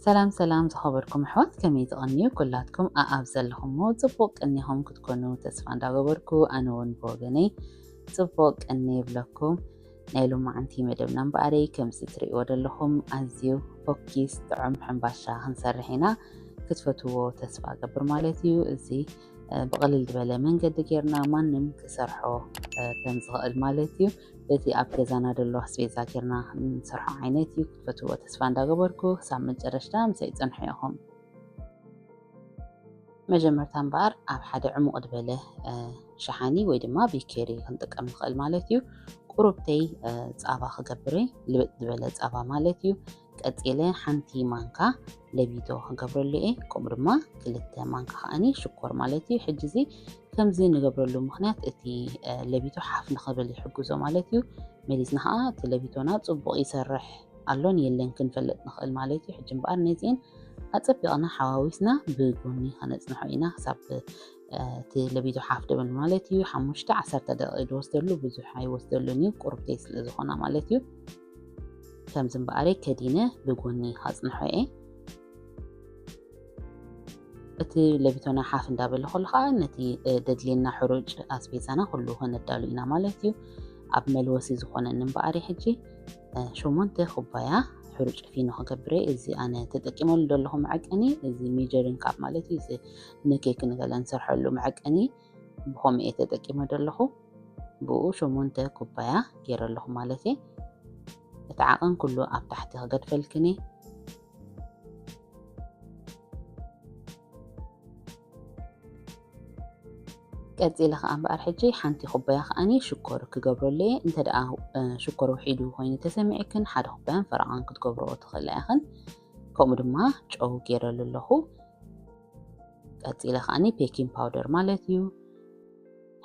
ሰላም ሰላም ዝኸበርኩም ኣሕዋት፣ ከመይ ትቐንዩ? ኩላትኩም ኣኣብ ዘለኹምዎ ጽቡቕ ቅኒኹም ክትኮኑ ተስፋ እንዳገበርኩ፣ ኣነ እውን ብወገነይ ጽቡቕ ቅኒ ይብለኩም። ናይ ሎማዓንቲ መደብና እምበኣረይ ከምዚ ትርእይዎ ዘለኹም ኣዝዩ ፎኪስ ጥዑም ሕምባሻ ክንሰርሕ ኢና። ክትፈትዎ ተስፋ ገብር ማለት እዩ። እዚ ብቕልል ዝበለ መንገዲ ጌርና ማንም ክሰርሖ ከም ዝኽእል ማለት እዩ። በቲ ኣብ ገዛና ዘሎ ኣስቤዛ ጌርና ንሰርሖ ዓይነት እዩ። ክትፈትዎ ተስፋ እንዳገበርኩ ክሳብ መጨረሽታ ምሳይ ጽንሑ ኢኹም። መጀመርታ እምበኣር ኣብ ሓደ ዕሙቕ ዝበለ ሸሓኒ ወይ ድማ ቤከሪ ክንጥቀም ንኽእል ማለት እዩ። ቁሩብተይ ጻባ ክገብር እየ፣ ልብጥ ዝበለ ጻባ ማለት እዩ። ቀጺለ ሓንቲ ማንካ ለቢቶ ክገብረሉ እየ። ከምኡ ድማ ክልተ ማንካ ከዓኒ ሽኮር ማለት እዩ። ሕጂ እዚ ከምዚ ንገብረሉ ምኽንያት እቲ ለቢቶ ሓፍ ንኽብል ይሕግዞ ማለት እዩ። መሊስና ከዓ እቲ ለቢቶና ጽቡቕ ይሰርሕ ኣሎን የለን ክንፈልጥ ንኽእል ማለት እዩ። ሕጂ እምበኣር ነዚኤን ኣጸቢቕና ሓዋዊስና ብጎኒ ከነጽንሖ ኢና። ክሳብ እቲ ለቢቶ ሓፍ ድብል ማለት እዩ። ሓሙሽተ ዓሰርተ ደቂቕ ድወስደሉ፣ ብዙሕ ኣይወስደሉን እዩ፣ ቁርብተይ ስለ ዝኾና ማለት እዩ። ከምዚ እምበኣረይ ከዲነ ብጎኒ ከጽንሖ እየ። እቲ ለቢቶና ሓፍ እንዳበለ ከሎ ከዓ ነቲ ደድልየና ሕሩጭ ኣስቤዛና ኩሉ ከነዳሉ ኢና ማለት እዩ። ኣብ መልወሲ ዝኾነኒ እምበኣር ሕጂ ሸሞንተ ኩባያ ሕሩጭ ፊኖ ክገብር እየ። እዚ ኣነ ተጠቂመሉ ዘለኹ መዐቀኒ እዚ ሜጀሪንግ ካፕ ማለት እዩ። እዚ ንኬክ ንገለ ንሰርሐሉ መዐቀኒ ብኸምኡ እየ ተጠቂመ ዘለኹ። ብኡ ሸሞንተ ኩባያ ገይረ ኣለኹ ማለት እየ። እቲ ዓቐን ኩሉ ኣብ ታሕቲ ክገድፈልክን እየ። ቀጺለ ከኣ እምበኣር ሕጂ ሓንቲ ኩባያ ከኣኒ ሽኮር ክገብረሉ እየ። እንተ ደኣ ሽኮር ውሒዱ ኮይኑ ተሰሚዕክን ሓደ ኩባያን ፈረቓን ክትገብርኦ ትኽእላ ኢኽን። ከምኡ ድማ ጨው ገይረሉ ኣለኹ። ቀጺለ ከኣኒ ቤኪንግ ፓውደር ማለት እዩ።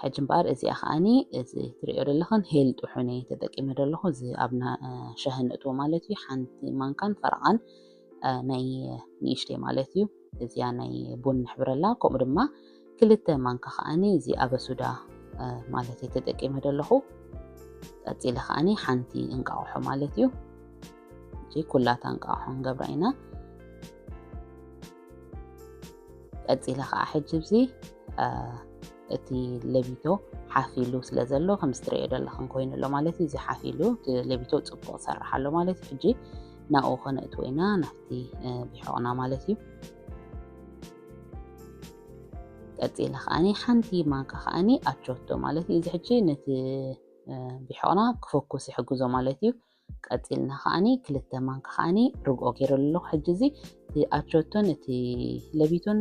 ሕጂ እምበኣር እዚኣ ከኣኒ እዚ ትርእዮ ዘለኽን ሄል ጥሑነ ተጠቂመ ዘለኹ። እዚ ኣብ ሻሂ ንእትዎ ማለት እዩ። ሓንቲ ማንካን ፈረቓን ናይ ንእሽተይ ማለት እዩ። እዚኣ ናይ ቡን ንሕብረላ። ከምኡ ድማ ክልተ ማንካ ከዓኒ እዚ ኣበሱዳ ማለት ተጠቂመ ዘለኹ። ቀጺለ ከዓኒ ሓንቲ እንቃቑሖ ማለት እዩ። እዚ ኩላታ እንቃቑሖ ንገብራ ኢና። ቀጺለ ከዓ ሕጂ እዚ እቲ ለቢቶ ሓፍ ኢሉ ስለ ዘሎ ከምዚ ትርእዮ ዘለኽን ኮይኑ ኣሎ ማለት እዩ። እዚ ሓፍ ኢሉ እቲ ለቢቶ ጽቡቕ ሰርሕ ኣሎ ማለት እዩ። ሕጂ ናብኡ ከነእትዎ ኢና ናብቲ ቢሖቕና ማለት እዩ። ቀጺለ ከዓኒ ሓንቲ ማንካ ከዓኒ ኣቾቶ ማለት እዩ። እዚ ሕጂ ነቲ ቢሖቕና ክፈኩስ ይሕግዞ ማለት እዩ። ቀጺልና ከዓኒ ክልተ ማንካ ከዓኒ ርግኦ ገይረሉ ኣለኹ። ሕጂ እዚ እቲ ኣቾቶን እቲ ለቢቶን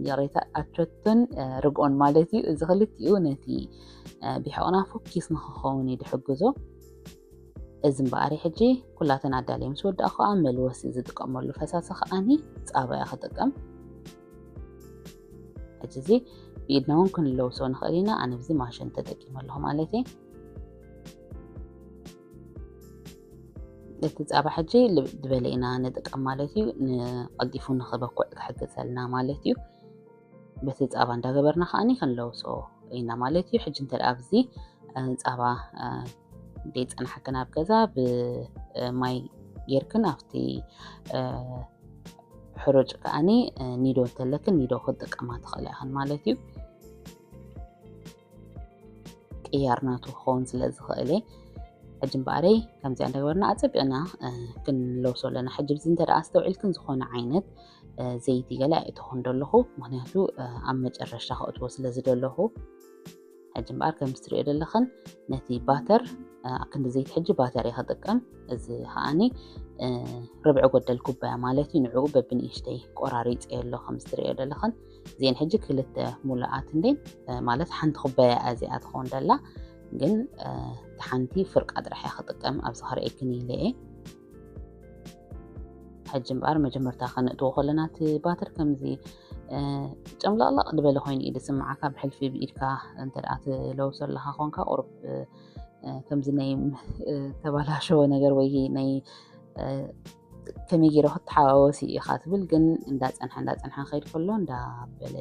ይቕሬታ ኣቾቶን ርግኦን ማለት እዩ። እዚ ክልቲኡ ነቲ ቢሖቕና ፎኪስ ንክኸውን እዩ ዝሕግዞ። እዚ እምበኣሪ ሕጂ ኩላተን ኣዳልየ ምስ ወዳእኩ ከዓ መልወሲ ዝጥቀመሉ ፈሳሲ ከዓኒ ጻባ እየ ክጥቀም። ሕጂ እዚ ብኢድና እውን ክንለውሶ ንኽእል ኢና። ኣነ እዚ ማሽን ተጠቂመ ኣለኹ ማለት እየ። እቲ ጻባ ሕጂ ልብጥ ዝበለ ኢና ንጥቀም ማለት እዩ። ንቐልጢፉ ንኽበኩዕ ክሕግዘልና ማለት እዩ። በቲ ጻባ እንዳገበርና ከዓኒ ክንለውሶ ኢና ማለት እዩ። ሕጂ እንተ ደኣ ኣብዚ ጻባ ደይጸናሓክን ኣብ ገዛ ብማይ ጌርክን ኣብቲ ሕሩጭ ከዓኒ ኒዶ እንተለክን ኒዶ ክትጥቀማ ትኽእላ ኢኽን ማለት እዩ። ቅያር ናቱ ክኸውን ስለ ዝኽእል እየ። ሕጂ እምበኣረይ ከምዚኣ እንዳገበርና ኣጸቢቕና ክንለውሶ ኣለና። ሕጂ ብዚ እንተ ደኣ ኣስተውዒልክን ዝኾነ ዓይነት ዘይቲ ገለ ኣይእተኹን ደለኹ፣ ምኽንያቱ ኣብ መጨረሻ ከእትዎ ስለ ዝደለኹ። ሕጂ እምበኣር ከም ትርእዮ ዘለኽን ነቲ ባተር ኣክንዲ ዘይቲ ሕጂ ባተር እየ ክጥቀም። እዚ ከዓኒ ርብዒ ጎደል ኩባያ ማለት እዩ። ንዕኡ በብንእሽተይ ቆራሪፀ ኣሎ ከም ትርእዮ ዘለኽን። እዚአን ሕጂ ክልተ ሙሉኣት እንዴን ማለት ሓንቲ ኩባያ እዚኣ ትኸውን ደላ፣ ግን እቲ ሓንቲ ፍርቃ ጥራሕ እየ ክጥቀም ኣብዚ ክርእየክን ኢለ እየ። ሕጂ እምበኣር መጀመርታ ከነእትዎ ከለና እቲ ባተር ከምዚ ጨምለቕለቕ ዝበለ ኮይኑ እዩ ዝስምዓካ። ብሕልፊ ብኢድካ እንተ ደኣ ትለውሶ ኣለኻ ኮንካ ቁሩብ ከምዚ ናይ ተባላሸወ ነገር ወይ ናይ ከመይ ገይረ ክተሓዋወስ እዩ ኢኻ ትብል፣ ግን እንዳጸንሐ እንዳጸንሐ ክኸይድ ከሎ እንዳበለ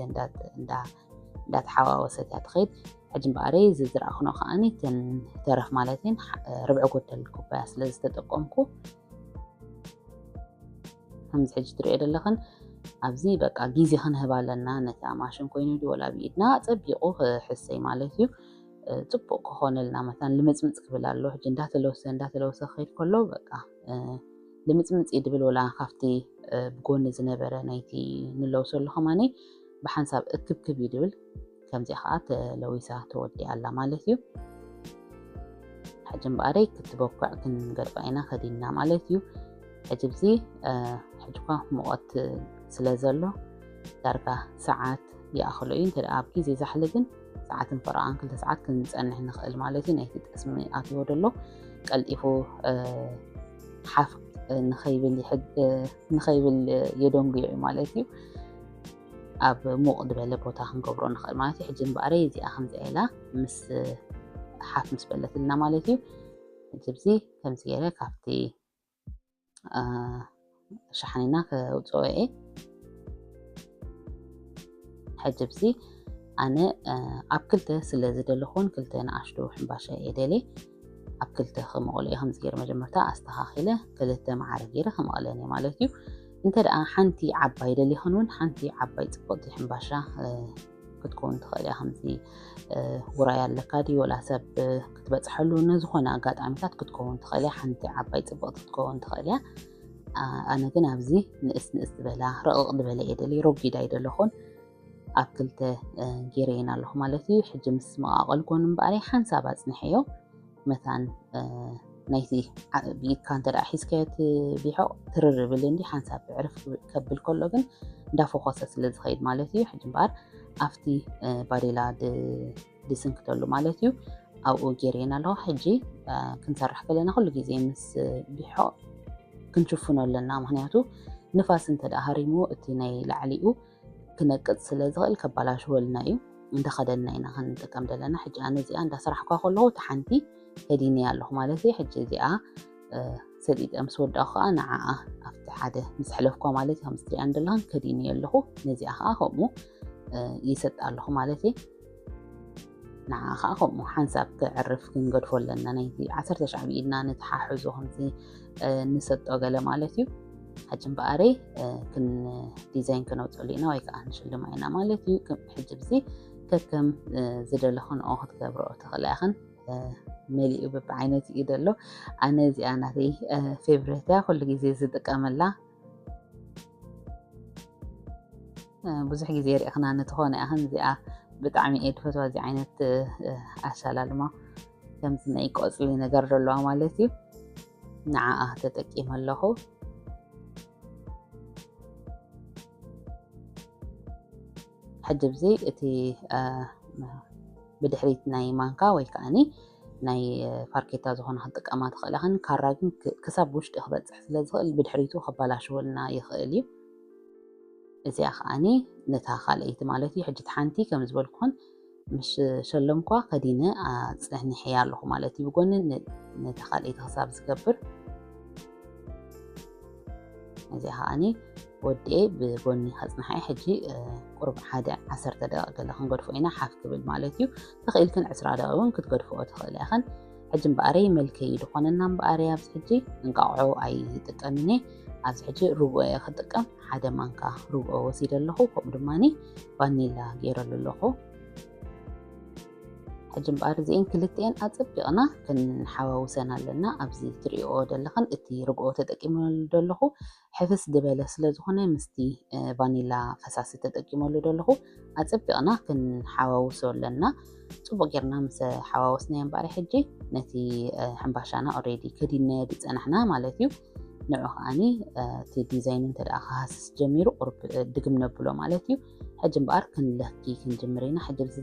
እንዳተሓዋወሰት እያ ትኸይድ። ሕጂ እምበኣረይ እዚ ዝረኣኽኖ ከዓኒ እተን ተረፍ ማለት እየን ርብዒ ጎደል ኩባያ ስለ ዝተጠቀምኩ ከምዚ ሕጂ ትሪኦ ዘለኽን ኣብዚ በቃ ግዜ ክንህብ ኣለና። ነቲ ኣብ ማሽን ኮይኑ ድዩ ወላ ብኢድና ጸቢቑ ክሕሰይ ማለት እዩ። ጽቡቕ ክኾነልና መታን ልምጽምጽ ክብል ኣሎ። ሕጂ እንዳተለውሰ እንዳተለውሰ ክኸይድ ከሎ በቃ ልምጽምጽ እዩ ድብል። ወላ ካብቲ ብጎኒ ዝነበረ ናይቲ ንለውሰሉ ከማኒ ብሓንሳብ እክብክብ እዩ ድብል። ከምዚኣ ከዓ ተለዊሳ ተወዲኣ ኣላ ማለት እዩ። ሕጂ እምበኣረይ ክትበኩዕ ክንገድፋ ኢና ከዲንና ማለት እዩ። ሕጂ ብዚ ሕጂ እኳ ሙቐት ስለ ዘሎ ዳርጋ ሰዓት ይኣኽሎ እዩ። እንተ ኣብ ግዜ ዛሕሊ ግን ሰዓትን ፈረቓን ክልተ ሰዓት ክንጸንሕ ንኽእል ማለት እዩ። ናይቲ ጠስሚ ኣትዎ ደሎ ቀልጢፉ ሓፍ ንኸይብል የደንጉዮ እዩ ማለት እዩ። ኣብ ሙቕ ዝበለ ቦታ ክንገብሮ ንኽእል ማለት እዩ። ሕጂ እምበኣረይ እዚኣ ከምዚኣ ኢላ ምስ ሓፍ ምስ በለትልና ማለት እዩ። ሕጂ ብዚ ከምዚ ገይረ ካብቲ ሸሓኒና ከውፅኦ እየ። ሕጂ ብዚ ኣነ ኣብ ክልተ ስለ ዝደለኹን ክልተ ንኣሽቱ ሕምባሻ እየ ደልየ። ኣብ ክልተ ክመቕሎ እየ። ከምዚ ገይረ መጀመርታ ኣስተኻኺለ ክልተ ማዕረ ገይረ ክመቕለን እየ ማለት እዩ። እንተ ደኣ ሓንቲ ዓባይ ደሊኽን እውን ሓንቲ ዓባይ ፅብቕቲ ሕምባሻ ክትከውን ትኽእል እያ። ከምዚ ውራይ ኣለካ ድዩ ወላ ሰብ ክትበፅሐሉ ነዝኾነ ኣጋጣሚታት ክትከውን ትኽእል እያ። ሓንቲ ዓባይ ፅብቕቲ ክትከውን ትኽእል እያ። ኣነ ግን ኣብዚ ንእስ ንእስ ዝበላ ረቕቕ ዝበለ እየ ደልየ። ረጒድ ኣይደለኹን። ኣብ ክልተ ገይረየን ኣለኹ ማለት እዩ። ሕጂ ምስ መቓቐልኩን እምበኣር ሓንሳብ ኣፅንሐዮ መታን ናይቲ ብኢድካ እንተ ደኣ ሒዝካዮ እቲ ቢሖቕ ትርር ብል እንዲ ሓንሳብ ብዕርፍ ከብል ከሎ ግን እንዳፈኾሰ ስለ ዝኸይድ ማለት እዩ። ሕጂ እምበኣር ኣብቲ ባዴላ ድስንክተሉ ማለት እዩ ኣብኡ ገይረየን ኣለኹ። ሕጂ ክንሰርሕ ከለና ኩሉ ግዜ ምስ ቢሖቕ ክንሽፍኖ ኣለና። ምክንያቱ ንፋስ እንተ ደኣ ሃሪምዎ እቲ ናይ ላዕሊኡ ክነቅጽ ስለ ዝኽእል ከባላሽወልና እዩ። እንዳኸደንና ኢና ክንጥቀም ዘለና። ሕጂ ኣነ እዚኣ እንዳሰራሕኳ ከለኹ እቲ ሓንቲ ከዲነያ ኣለኹ ማለት እዩ። ሕጂ እዚኣ ሰሊጠ ምስ ወዳእኩ ከዓ ንዓኣ ኣብቲ ሓደ ምስ ሕለፍኳ ማለት እዩ። ከም ዝትሪኣን ዘለኽን ከዲነዮ ኣለኹ። ነዚኣ ከዓ ከምኡ ይሰጥ ኣለኹ ማለት እዩ። ንዓ ከዓ ከምኡ ሓንሳብ ክዕርፍ ክንገድፎ ኣለና። ናይቲ ዓሰርተ ሻዕ ብኢድና ንተሓሕዞ ከምዚ ንሰጦ ገለ ማለት እዩ። ሕጂ እምበኣረይ ክን ዲዛይን ክነውፀሉ ኢና ወይ ከዓ ንሽልማ ኢና ማለት እዩ። ሕጂ ብዚ ከከም ዝደለኽንኦ ክትገብረኦ ትኽእላ ኢኽን። መሊኡ በብዓይነት እዩ ዘሎ። ኣነ እዚኣ ናተይ ፌቨሬት እያ፣ ኩሉ ግዜ ዝጥቀመላ። ብዙሕ ግዜ ርኢኽና ንትኾነ ኢኽን እዚኣ ብጣዕሚ እየ ድፈትዋ። እዚ ዓይነት ኣሻላልማ ከምዚ ናይ ቆፅሊ ነገር ዘለዋ ማለት እዩ። ንዓኣ ተጠቂመ ኣለኹ። ሕጂ ብዚ እቲ ብድሕሪት ናይ ማንካ ወይ ከዓኒ ናይ ፋርኬታ ዝኾነ ክትጥቀማ ትኽእላ። ግን ካራ ግን ክሳብ ውሽጢ ክበፅሕ ስለ ዝኽእል ብድሕሪቱ ከባላሽወልና ይኽእል እዩ። እዚኣ ከዓኒ ነታ ካልኣይቲ ማለት እዩ። ሕጂ ሓንቲ ከም ዝበልኩን ምስ ሸለምኳ ከዲነ ኣፅኒሐያ ኣለኹ ማለት እዩ። ብጎኒ ነታ ካልኣይቲ ክሳብ ዝገብር እዚ ከዓኒ ወዲኤ ብጎኒ ከፅንሓ። ሕጂ ቁርብ ሓደ ዓሰርተ ደቂቕ ገለ ክንገድፎ ኢና፣ ሓፍ ክብል ማለት እዩ። ተኽኢልክን ዕስራ ደቂቕ እውን ክትገድፍኦ ትኽእላ ኢኽን። ሕጂ እምበኣረይ መልከይ ዝኾነና እምበኣረይ ኣብዚ ሕጂ እንቃቑሖ ኣይጥቀምን እየ። ኣብዚ ሕጂ ርብኦ እየ ክጥቀም። ሓደ ማንካ ርብኦ ወሲደ ኣለኹ። ከምኡ ድማ ቫኒላ ገይረሉ ኣለኹ። ሕጂ እምበኣር እዚኤን ክልቲኤን ኣጸቢቕና ክንሓዋውሰን ኣለና። ኣብዚ ትሪእኦ ዘለኽን እቲ ርግኦ ተጠቂመሉ ዘለኹ ሕፍስ ዝበለ ስለ ዝኾነ ምስቲ ቫኒላ ፈሳሲ ተጠቂመሉ ዘለኹ ኣጸቢቕና ክንሓዋውሶ ኣለና። ጽቡቕ ጌርና ምስ ሓዋወስናዮ እምበኣር ሕጂ ነቲ ሕምባሻና ኦሬዲ ከዲናዮ ዝጸናሕና ማለት እዩ። ንዑ ከዓኒ እቲ ዲዛይን እንተ ደኣ ክሃስስ ጀሚሩ ቁሩብ ድግም ነብሎ ማለት እዩ። ሕጂ እምበኣር ክንለኪ ክንጅምር ኢና። ሕጂ ኣብዚ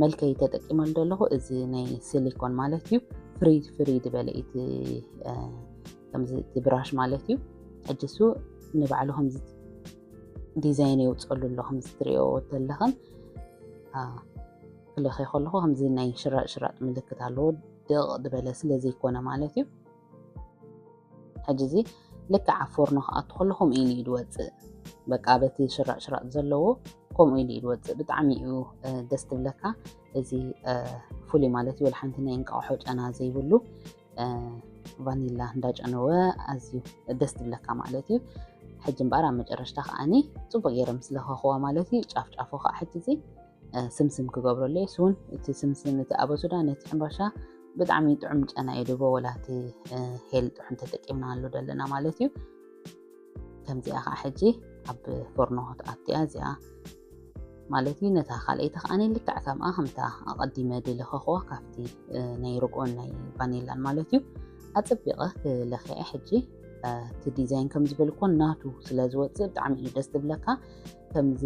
መልከይ ተጠቂመሉ ዘለኹ እዚ ናይ ሲሊኮን ማለት እዩ። ፍሪ ፍሪ ዝበለ እቲ ከምዚ እቲ ብራሽ ማለት እዩ። ሕጂ እሱ ንባዕሉ ከምዚ ዲዛይን የውፀሉ ኣሎ። ከምዚ ትሪኦ ዘለኽን ክለኺ ከለኹ ከምዚ ናይ ሽራጥ ሽራጥ ምልክት ኣለዎ። ድቕ ዝበለ ስለ ዘይኮነ ማለት እዩ። ሕጂ እዚ ልክዕ ኣብ ፎርኖ ክኣቱ ከሎ ከምኡ ኢሉ እዩ ዝወፅእ። በቃ በቲ ሽራጥ ሽራጥ ዘለዎ ከምኡ ኢሉ እዩ ዝወፅእ። ብጣዕሚ እዩ ደስ ትብለካ። እዚ ፍሉይ ማለት እዩ። ወላ ሓንቲ ናይ እንቃቑሖ ጨና ዘይብሉ ቫኒላ እንዳጨነወ ኣዝዩ ደስ ትብለካ ማለት እዩ። ሕጂ እምበኣር ኣብ መጨረሽታ ከዓኒ ፅቡቅ ገይረ ምስ ለኸኽዋ ማለት እዩ። ጫፍ ጫፉ ከዓ ሕጂ እዚ ስምስም ክገብረሉ እየ። ስውን እቲ ስምስም እቲ ኣበሱዳ ነቲ ሕምባሻ ብጣዕሚ ጥዑም ጨና እዩ ድቦ ወላ እቲ ሄል ጥሑን ተጠቂምናሉ ዘለና ማለት እዩ። ከምዚኣ ከዓ ሕጂ ኣብ ፎርኖ ክትኣትያ እዚኣ ማለት እዩ። ነታ ካልኣይቲ ከዓኒ ልክዕ ከምኣ ከምታ ኣቐዲመ ድልኸኽዋ ካብቲ ናይ ርጎን ናይ ቫኒላን ማለት እዩ ኣፀቢቐ ክለኽዐ። ሕጂ እቲ ዲዛይን ከም ዝበልኮ ናቱ ስለ ዝወፅእ ብጣዕሚ እዩ ደስ ዝብለካ። ከምዚ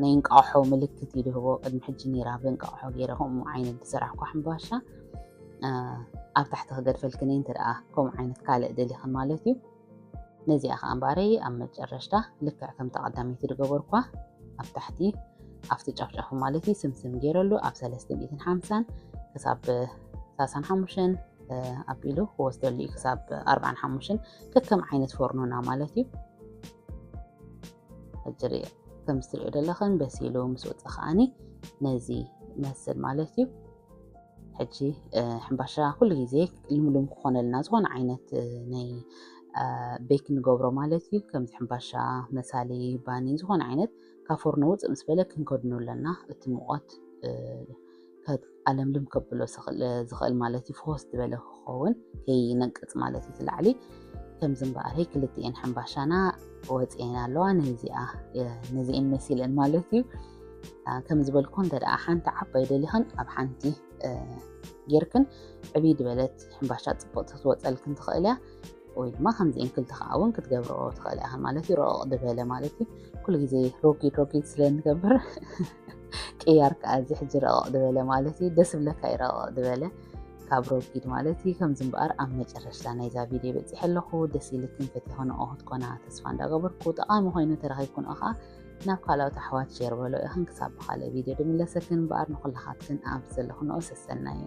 ናይ እንቃሖ ምልክት እዩ ድህቦ። ቅድሚ ሕጂ ነይራ ብእንቃሖ ገይረ ከምኡ ዓይነት ዝሰራሕኳ ሕምባሻ ኣብ ታሕቲ ክገድፈልክን እንተ ደኣ ከምኡ ዓይነት ካልእ ደሊኽን ማለት እዩ። ነዚኣ ከዓ እምበኣረይ ኣብ መጨረሽታ ልክዕ ከምታ ቀዳመይቲ ዝገበርኳ ኣብ ታሕቲ ኣብቲ ጫፍጫፉ ማለት እዩ ስምስም ገይረሉ ኣብ ሰለስተ ሚእትን ሓምሳን ክሳብ ሰላሳን ሓሙሽተን ኣቢሉ ክወስደሉ እዩ ክሳብ ኣርባዓን ሓሙሽተን ከከም ዓይነት ፎርኖና ማለት እዩ። ሕጂ ርእ ከም እትሪኦ ዘለኽን በሲሉ ምስ ወፀ ከዓኒ ነዚ መስል ማለት እዩ። ሕጂ ሕምባሻ ኩሉ ግዜ ልምሉም ክኾነልና ዝኾነ ዓይነት ናይ ቤክ ንገብሮ ማለት እዩ። ከምዚ ሕምባሻ መሳሊ ባኒ ዝኾነ ዓይነት ካብ ፎርኖ ውፅእ ምስ በለ ክንከድኖ ኣለና። እቲ ሙቐት ኣለምልም ከብሎ ዝኽእል ማለት እዩ። ፍኾስ ዝበለ ክኸውን ከይነቅፅ ማለት እዩ። እቲ ላዕሊ ከምዚ እምበኣረይ ክልቲኤን ሕምባሻና ወፅኤን ኣለዋ። ነዚኣ ነዚኤን መሲለን ማለት እዩ። ከም ዝበልኩ እንተ ደኣ ሓንቲ ዓባይ ደሊኽን ኣብ ሓንቲ ጌርክን ዕብይ ዝበለት ሕምባሻ ፅቡቅ ክትወፀልክን ትኽእል እያ። ወይ ድማ ከምዚኤን ክልተ ከዓ እውን ክትገብርኦ ትኽእል ኢኽን ማለት እዩ። ረቕቕ ዝበለ ማለት እዩ። ኩሉ ግዜ ሮጊድ ሮጊድ ስለ እንገብር ቅያር ከዓ እዚ ሕጂ ረቕቕ ዝበለ ማለት እዩ። ደስ ብለካ እዩ ረቕቕ ዝበለ ካብ ሮጊድ ማለት እዩ። ከምዚ እምበኣር ኣብ መጨረሽታ ናይዛ ቪድዮ በፂሐ ኣለኹ። ደስ ኢልክን ፈቲኽንኦ ክትኮና ተስፋ እንዳገበርኩ ጠቓሚ ኮይኑ ተረኺብክንኦ ከዓ ናብ ካልኦት ኣሕዋት ሼር በሎ ኢኽን። ክሳብ ብኻልእ ቪድዮ ድምለሰክን እምበኣር ንኩላኻትክን ኣብ ዘለኽንኦ ሰሰናዩ።